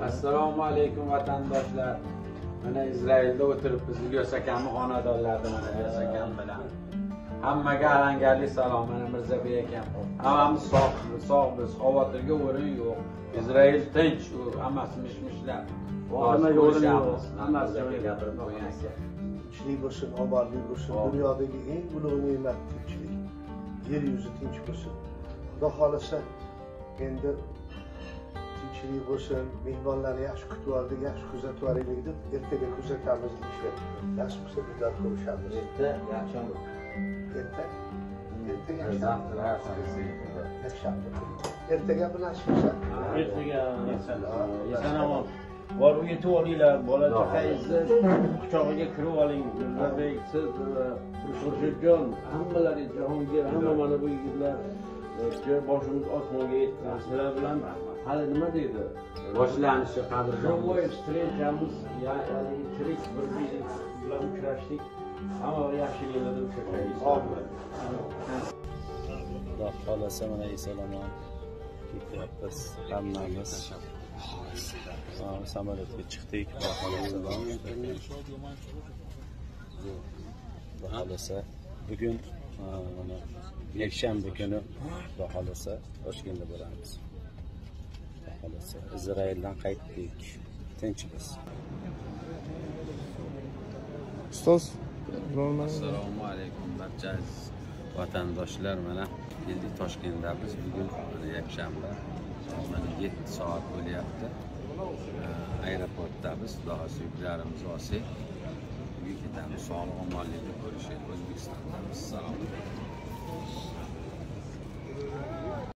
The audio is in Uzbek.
Assalomu alaykum vatandoshlar. Mana Izraelda o'tiribmiz, Ilyos akamning xonadonlarida, mana Ilyos akam bilan. Hammaga alangarli salom, mana Mirzabek akam. Hammamiz sog'miz, xavotirga o'rin yo'q. Izrael tinch, u hammasi mish-mishlar. Hammaga o'rin yo'q. Hammasi joyiga gapirib qo'ygan aka. Tinchlik bo'lsin, omonlik bo'lsin. Dunyodagi eng ulug' ne'mat tinchlik. Yer yuzi tinch bo'lsin. Xudo xolasa endi tinchlik bo'lsin, mehmonlarni yaxshi kutib oldik, yaxshi kuzatib olaylik deb ertaga kuzatamiz ishlar. Nasib qilsa diydor ko'rishamiz. Erta yakshanba. Erta yakshanba. Ertaga nasib qilsa. Ertaga eson omon. Borib yetib olinglar, bola chaqangizni quchog'iga kirib oling. Mirzabek, siz, Xurshidjon, hammalaringiz, Jahongir, hamma mana bu yigitlar boshimiz osmonga yetdi. Sizlar bilan hali nima deydi? Boshlanishi qadrdon. Живой встречamiz, ya'ni tirik bir bilan uchrashdik. Hamma yaxshiliklarda uchrashaylik. Xudo xolasa mana eson omon ketyapmiz hammamiz. Samolyotga chiqdik, Xudo xolasa. Bugun mana yakshanba kuni Xudo xolasa Toshkentda bo'lamiz. Xudo xolasa Izraeldan qaytdik. Tinchmiz. Ustoz, assalomu alaykum barcha aziz vatandoshlar. Mana keldik, Toshkentdamiz. Bugun yakshanba. Mana 7 soat bo'lyapti. Aeroportdamiz. Xudo xohlasa yuklarimizni olsak, uyga ketamiz. Sog'lik omonlikda ko'rishaylik. O'zbekistondamiz. Salom.